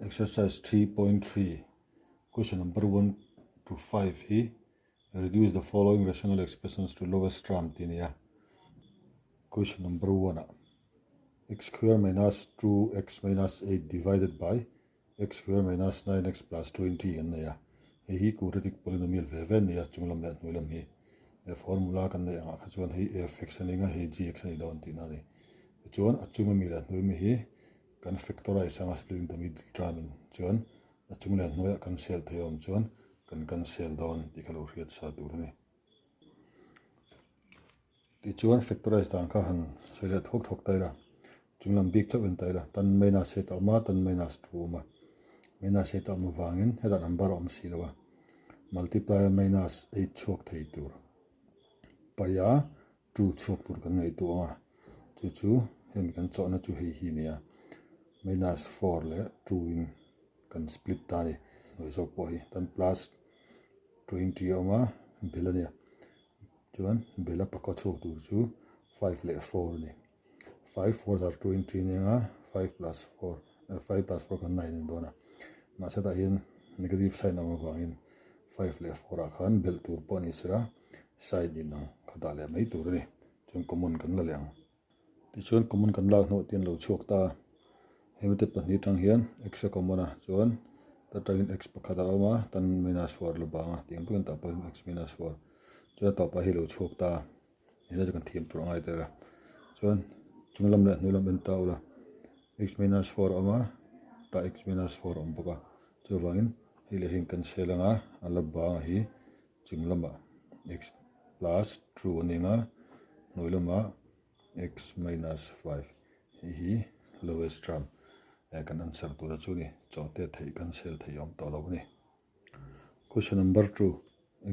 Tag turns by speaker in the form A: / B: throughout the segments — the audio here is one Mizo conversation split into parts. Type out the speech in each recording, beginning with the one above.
A: Exercise 3.3 Question number 1 to 5 hi Reduce the following rational expressions to lowest term tih a ni a. Question number 1 ah x square minus 2x minus 8 divided by x square minus 9x plus 20 kan nei a. Hei hi quadratic polynomial ve ve a ni a, chung lam leh hnuai lam hi. He formula kan neih angah kha chuan hei fx a ni nga, hei gx a ni dawn tihna a ni. Tichuan a chung ami leh hnuai ami hi kan factorize anga splitting the middle term in chuan a chung leh hnuaiah kan sel thei awm chuan kan cancel dawn tih kha lo hriat sa tur a ni. Tichuan factorize dan kha han sawi leh thawk thawk ta ila, chung lam bik chauh en ta ila, tan minus eight a awm a, tan minus two a awm a, minus eight a awm avangin hetah number a awm si lo a, multiply a minus eight chhuak thei tur paia two chhuak tur kan ngaihtuah ang a, chu chu hemi kan chawhna chu hei hi a ni a, minus four leh two in kan split ta a ni, hnuai zawk pawh hi tan plus 20 a awm a, bel a nia. Chuan bel a pakua chhuak tur chu 5 leh 4 a ni. 5 fours are 20 a ni ang a, 5 plus 4, 5 plus 4 khan 9 a ni dawn a. Mahse tah hian negative sign a awm avangin 5 leh 4 ah khan belh tur pawh a ni sela, sign in ang kha dah leh mai tur a ni. Chuan common kan la leh ang. Tichuan common kan lak hnawh te an lo chhuak ta a, hemi te pahnih atang hian x a common a, chuan ta tangin x pakhat a awm a, tan minus 4 a la bang a, tiang pawhin tah pawhin x minus 4 chuan a tawpah hi a lo chhuak ta a, heta chu kan thiam tur a ngai tel a, chuan chung lam leh hnuai lam en ta ula x minus 4 a awm a, tah x minus 4 a awm bawk a, chuvangin hei leh hei in cancel ang a, a la bang a hi Chung lamah x plus 2 a ni ang a, hnuai lamah x minus 5 hei hi lowest term eh kan answer tura chu a ni, chawhte theih kan sel theih a awm tawh lo a ni. Question number 2,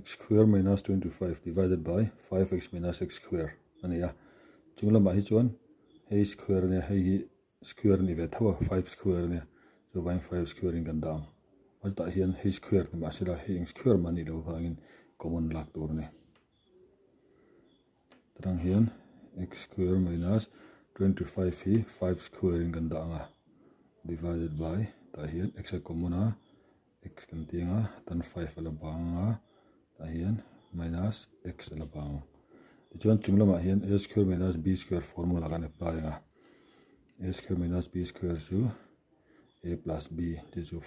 A: x square minus 25 divided by 5x minus x square a ni a, chung lamah hi chuan hei square a nia, hei hi Square a ni ve tho a, 5 square a nia, chuvangin 5 square in kan dah ang. A chutah hian hei square ni mahse la hei eng square mah nih loh avangin common lak tur a ni. Tarang hian x square minus 25 hi 5 square in kan dah ang a, divided by tah hian x a common a, x kan ti ang a, tan 5 a la bang ang a, tah hian minus x a la bang ang. Tichuan chung lamah hian a square minus b square formula kan apply ang a, a square minus b square chu a plus b te chu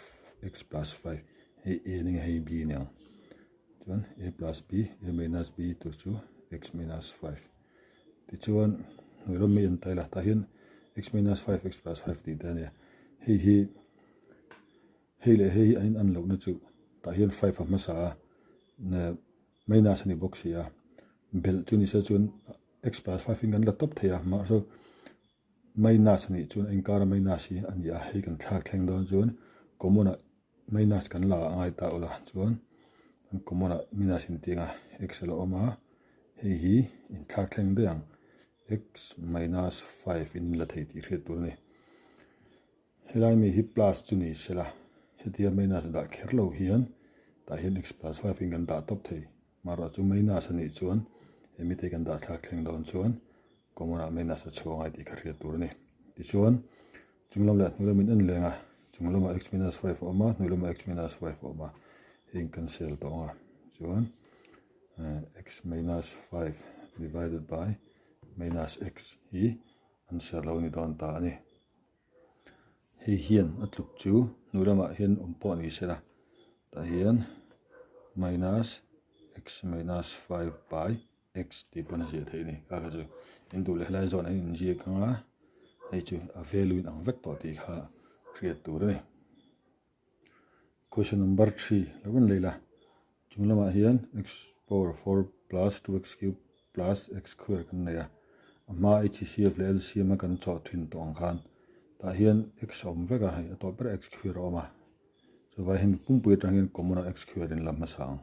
A: x plus 5 hei a ni hei b ni ang. Chuan a plus b a minus b tur chu x minus 5. Tichuan hnuai lam mi en ta ila tah hian x minus 5 x plus 5 tih te a ni a, hei hi Hei leh hei hi an in an lohna chu tah hian 5 a hmasa a, minus a ni bawk si a, belh chu ni se chuan x plus 5 in kan la tawp thei a, mahse minus a nih chuan a inkar a minus hi a ni a, hei kan thlak thleng dawn chuan common ah minus kan la a ngai ta ula chuan common ah minus in tih ang a, x a la awm a, hei hi in thlak thleng daih ang x minus 5 in la thei tih hriat tur a ni. Helai mi hi plus chu ni sela, hetia minus dah kher lo hian tah hian x plus 5 in kan dah tawp thei. Marawh chu minus a nih chuan hemi te kan dah thlak thleng dawn chuan common ah minus a chhuah ngai tih kha hriat tur a ni. Tichuan chung lam leh hnuai lam in en leng a, chung lamah x minus 5 a awm a, hnuai lamah x minus 5 a awm a, hei in cancel tawh ang a. Chuan x minus 5 divided by minus x hi answer lo ni dawn ta a ni. Hei hian a tluk chu hnu lamah hian awm pawh ni sela tah hian minus x minus 5 by x tih pawn a ziah theih a ni kha kha chu in duh leh helai zawn an inziak ang a hei chu a value in ang vek tawh tih kha hriat tur a ni. Question number 3 lo en leh ila chung lamah hian x power 4 plus 2x cube plus x square kan nei a, a hma HCF leh LCM a kan chawh thin tawh ang khan tah hian x a awm vek a, hei a tawp ber x square a awm a, chuvai hemi pumpui atang hian common a x square in la hmasa ang.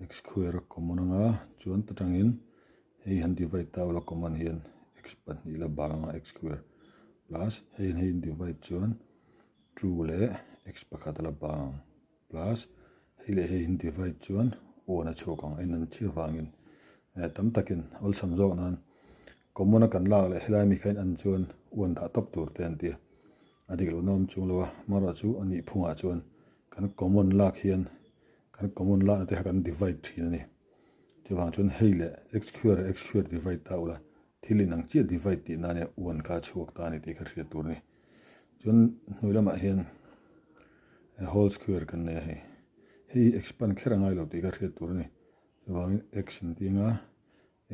A: X square a common anga chuan ta tangin hei han divide ta ula common hian x pahnih la bang anga x square plus hei hei in divide chuan 2 leh x pakhat a la bang ang plus hei leh hei in divide chuan 1 a chhuak ang a in an chiah vangin eh tam takin awlsam zawk nan common a kan lak leh helai mi kha in an chuan 1 dah tawp tur te an ti a. A dik lohna awm chung lo a, amaherawh chu a nih phungah chuan kan common lak hian kan common lakna te kha kan divide thin a ni. Chuvang chuan hei leh x square leh x square divide ta ula, thil inang chiah divide tih nan hian one kha a chhuak ta a ni tih kha hriat tur a ni. Chuan hnuai lamah hian whole square kan nei a hei. Hei hi expand kher a ngai lo tih kha hriat tur a ni. Chuvangin x inti anga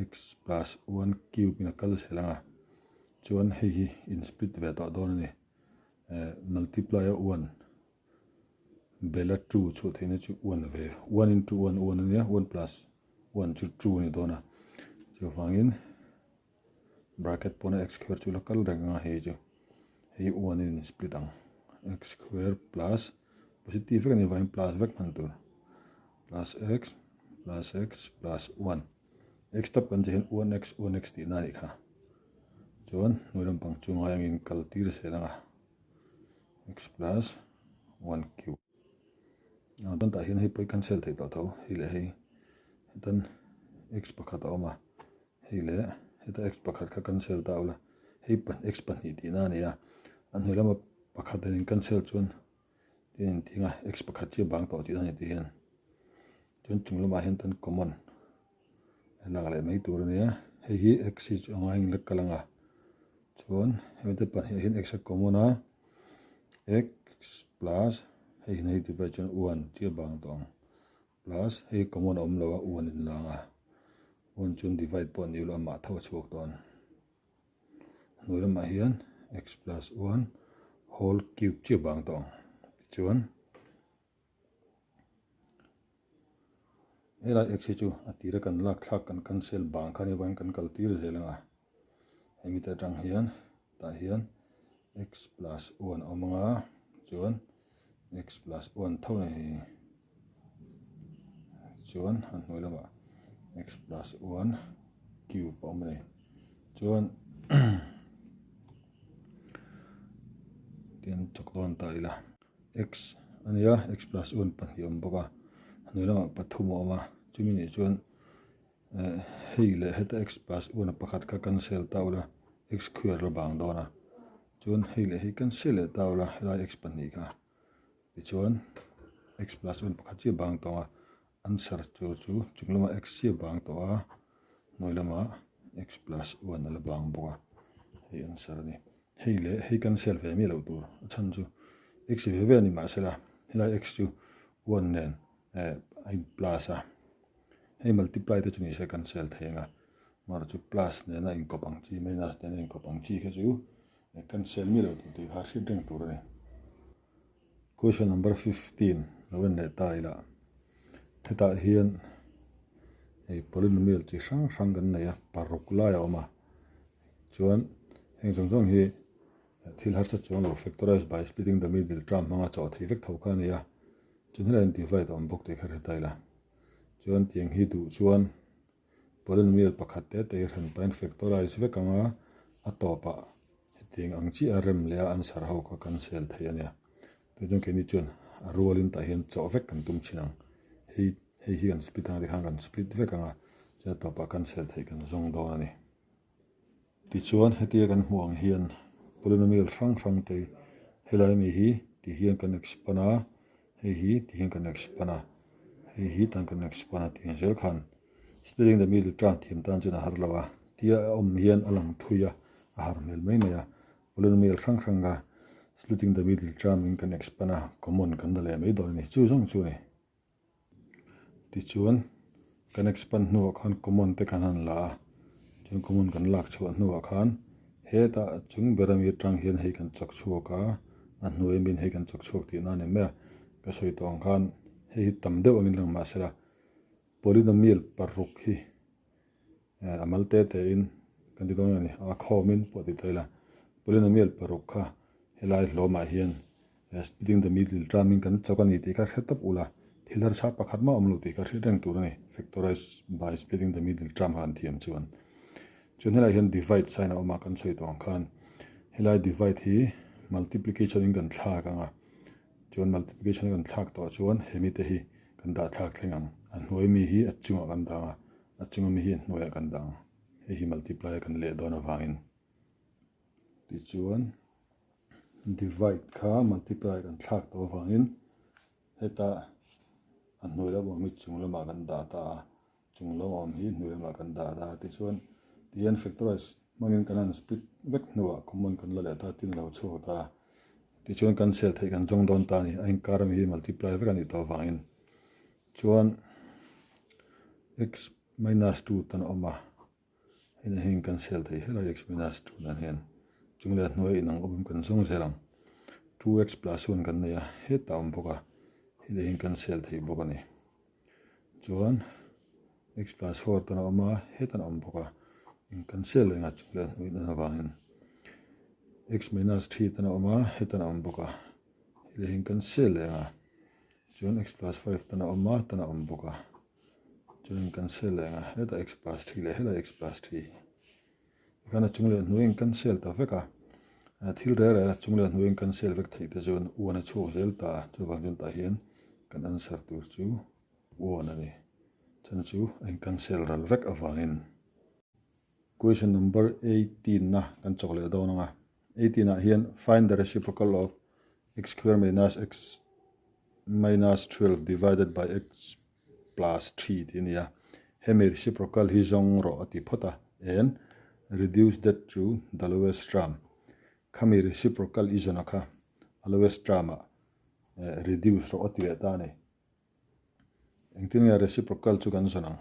A: x plus one cube in a kal zel anga chuan hei hi in split ve tawh dawn a ni. Multiply a one bela two chhuah theihna chu one ve one into one one a nia one plus one chu two a ni dawn a chuvangin bracket pawna x square chu la kal reng anga hei chu hei one in in split ang x square plus positive vek a nih vangin plus vek hman tur plus x plus x plus one x tap kan che hian one x one x tihna a nih kha chuan hnuai lampang chu ngai angin kal tir zel anga x plus one cube a chuan tah hian hei pawh i cancel theih tawh tho hei leh hei hetan x pakhat a awm a. Hei leh heta x pakhat kha cancel ta ula, hei x pahnih tihna a ni a, a hnuai lama pakhat an in cancel chuan tin in tih anga x pakhat chiah bang tawh tihna a ni tih hian chuan chung lamah hian tan common lak leh mai tur a ni a, hei hi x hi chu a ngaiin la kal anga chuan hemi te pahnih hian x a common a, x plus hei hi hei divide chuan one chiah bang tawh ang. Plus hei common a awm lo a one in lang a, one chuan divide pawh ni ula amah tho a chhuak dawn. Hnuai lamah hian x plus one whole cube chiah bang tawh ang. Tichuan helai x hi chu a tira kan lak thlak kan cancel bang kha ni avangin kan kal tir zel ang a. Hemi te atang hian tah hian x plus one a awm ang a chuan x plus one tho a ni chuan a hnuai lamah x plus one cube a awm a ni chuan tin chawk dawn ta ila x a nia x plus one pahnih a awm bawk a a hnuai lamah pathum a awm a chumi nih chuan. Hei leh heta x plus one a pakhat kha cancel ta ula x square la bang dawn a chuan hei leh hei cancel leh ta ula helai x pahnih kha tichuan x plus one pakhat chiah bang tawng a answer tur chu chung lamah x chiah bang tawh a hnuai lamah x plus one a la bang bawk a hei answer a ni hei leh hei cancel ve miah loh tur a chhan chu x ve ve a ni mahsela helai x chu one nen eh a in plus a. Hei multiply te chu ni se kan sel thei anga amaherawh chu plus nena inkawp ang chi minus nena inkawp ang chi kha chu kan sel miah lo tur tih kha hriat reng tur a ni. Question number 15 lo en leh ta ila hetah hian hei polynomial chi hrang hrang kan nei a paruk lai a awm a chuan heng zawng zawng hi thil harsa chuang lo factorize by splitting the middle term hmanga chawh thei vek tho kha a ni a chuan helaiah hian divide a awm bawk tih kha hre ta ila. Chuan tiang hi duh chuan polynomial pakhat te te hi hran pahin factorize vek ang a, a tawpah hetiang ang chiah a rem leh a answer ho kha kan sel thei a nia. Tun chuan keini chuan a rualin tah hian chawh vek kan tum thin ang. Hei hei hi kan split ang tikhan kan split vek ang a, chuan a tawpah kan sel theih kan zawng dawn a ni. Tichuan hetia kan hmuh ang hian polynomial hrang hrang te helai ami hi ti hian kan expand a, hei hi ti hian kan expand a, hei hi tan kan expand a tih ang zel khan splitting the middle term thiam tan chuan a har lo a, tia a awm hian a lang thui a, a har hmel mai mai a, polynomial hrang hrang kha splitting the middle term in kan expand a, common kan la leh mai dawn a ni, chu zawng chu a ni. Tichuan kan expand hnuah khan common te kan han la a, chuan common kan lak chhuah hnuah khan hetah chung ber ami atang hian hei kan chak chhuak a, a hnuai amin hei kan chak chhuak tihna a ni mai a, ka sawi tawh ang khan hei hi tam deuh angin lang mahsela polynomial paruk hi a mal te te in kan ti dawn a ni a khawmin pawh ti ta ila polynomial paruk kha helai hlawmah hian splitting the middle term in kan chawk a ni tih kha hre tawp ula thil harsa pakhat mah awm lo tih kha hriat reng tur a ni factorize by splitting the middle term kha an thiam chuan chuan helai hian divide sign a awm a kan sawi tawh ang khan helai divide hi multiplication in kan thlak ang a chuan multiplication kan thlak tawh chuan hemi te hi kan dah thlak thleng ang a hnuai mi hi a chungah kan dang a. A chunga mi hi a hnuaiah kan dang. Hei hi multiply a kan leh dawn avangin. Tichuan Divide kha multiply kan thlak tawh avangin heta a hnuai lam awm hi chung lamah kan dah ta a, chung lam awm hi hnuai lamah kan dah ta a. Tichuan tihian factorize hmangin kan han split vek hnuah common kan la leh ta tin a lo chhuak ta a. Tichuan cancel theih kan zawng dawn ta a ni, a inkar ami hi multiply vek a nih tawh avangin. Chuan x minus 2 tan a awm a. Hei hian kan sel thei helai x minus 2 dan hian chung leh hnuai inang awm kan zawng zel ang. 2x plus 1 kan nei a, hetah awm bawk a, hei hian kan sel thei bawk a ni. Chuan x plus 4 tan a awm a, hetan awm bawk a, in kan sel leh nga chung leh hnuai dan avangin x minus 3 tan a awm a, hetan awm bawk a, hei hian kan sel leh nga. Chuan x plus 5 tan a awm a, tan a awm bawk a. Chuan kan sel leh ang a, hetah x plus 3 leh helai x plus 3 hi. Tikhan a chung leh hnuaiin kan sel ta vek a. Thil reh reh a chung leh hnuaiin kan sel vek theih te chuan 1 a chhuak zel ta a, chuvang chuan tah hian kan answer tur chu 1 a ni. Chhan chu a in cancel ral vek avangin. Question number 18 na kan chawk leh dawn ang a. 18 ah hian find the reciprocal of x square minus x minus 12 divided by x plus 3 tih a ni a. Hemi reciprocal hi zawng rawh a ti phawt a. And reduce that to the lowest term. Khami reciprocal i zawna kha a lowest term ah reduce rawh a ti leh ta a ni. Engtin nge reciprocal chu kan zawn ang?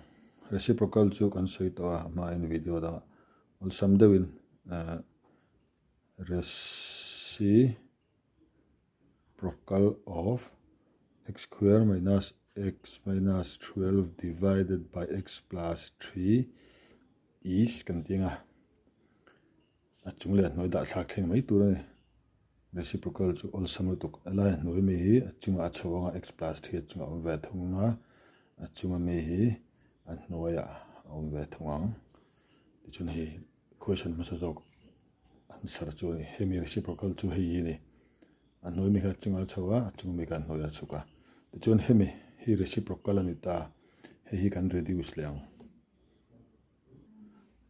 A: Reciprocal chu kan sawi tawh a hmain video dangah awlsam deuhin reciprocal of x square minus x minus 12 divided by x plus 3 is kan ti ang a. A chung leh a hnuai dah thlak thleng mai tur a ni. Reciprocal chu awlsam lutuk. A lai a hnuai mi hi a chungah a chho ang a, x plus 3 a chungah a awm ve thung ang a, a chunga mi hi a hnuaiah a awm ve thung ang. Tichuan hei question hmasa zawk answer chu a ni. Hemi reciprocal chu hei hi a ni. A hnuai mi kha a chungah a chho a, a chunga mi kha a hnuaiah a chhuk a. Tichuan hemi hi reciprocal a ni ta, hei hi kan reduce leh ang.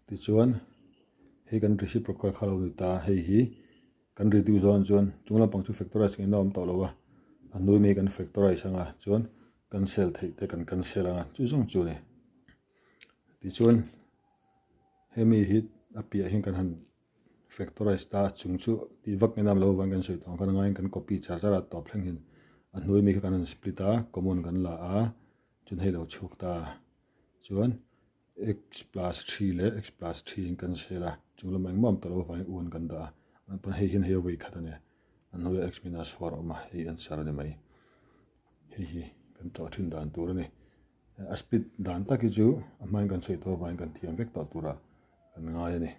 A: Tichuan hei kan reciprocal kha lo ni ta, hei hi kan reduce dawn chuan chung lampang chu factorize ngei na awm tawh lo a, a hnuai mai kan factorize anga chuan cancel theih te kan cancel anga chu zawng chu a ni. Tichuan hemi hi a piah hian kan han factorize ta chung chu tih vak ngei na awm lo avangin kan sawi tawh ang khan a ngaiin kan copy char char a tawp thleng hian a hnuai mai kha kan han split a, common kan la a chuan hei lo chhuak ta chuan. X plus 3 leh x plus 3 in kan sel a, chung lamah engmah awm tawh lo avangin 1 kan dah a, pawn hei hian hei a vawi khat a ni, a hnuaiah x minus 4 a awm a, hei answer a ni mai. Hei hi kan tawh thin dan tur a ni. A split dan tak hi chu a hmain kan sawi tawh avangin kan thiam vek tawh turah kan ngai a ni.